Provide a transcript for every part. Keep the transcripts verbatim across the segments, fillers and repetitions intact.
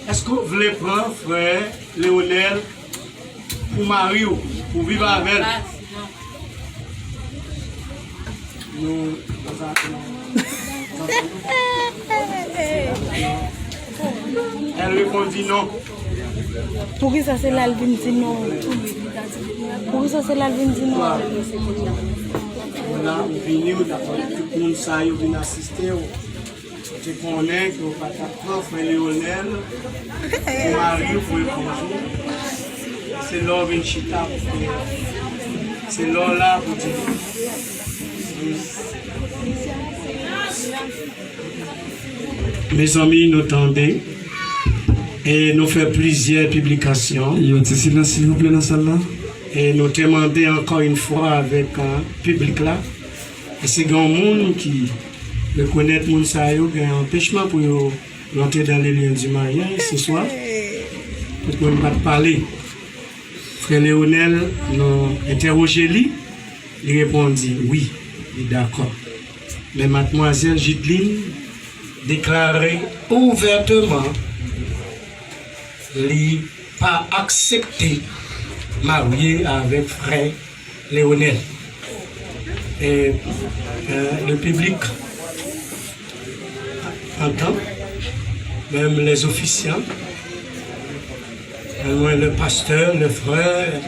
Èske w vle pran frè Leonel pou mari w, pou viv avè l? Nou, elle répondit non. Poukisa se la l vin di non? Poukisa se la l vin di non? Ou la, ou vini, ou dakò tout moun sa yo vin asiste w. Ou te konnen ke w pa t ap pran frè Leonel pou mari w, pou epouz ou. Se lè w vin chita pou fè, se lè w la pou di. Mezanmi, nou tande e nou fè plizyè piblikasyon. Yon ti silans, silvouplè, nan sal la. E nou te mande ankò yon fwa avèk, euh, piblik la. Èske gen yon moun ki rekonèt moun sa yo gen anpechman pou yo rantre dans les liens du mariage ce soir? Tout moun pa t pale. Frè Leonel, nou entèwoje li, li reponn di wi, li dakò. Men madmwazèl Jidline deklare ouvèteman li pa aksepte marye avèk frè Leonel. Et, euh, le public entend, même les officiants, euh, le pasteur, le frère,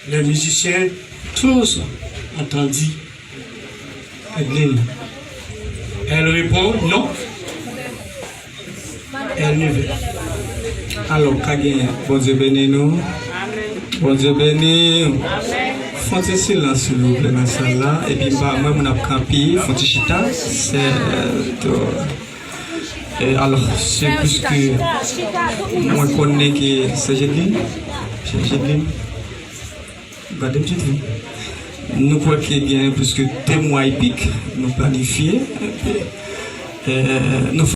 les musiciens, tous ont entendu Adeline. Elle répond non. Èl neve. Alò, ka genyen. Bondye beni nou. Bondye beni. Fon ti silans, silvouplè, nan sal la. Epi m pa wè moun ap kanpe, fon ti chita. Se, euh, to- E alò, se plis ke mwen konnen ke se Jedlin. Se Jedlin. Gade m Jedlin. Nou kwè ke gen plis ke de mwa e pik, nou planifye. E, nou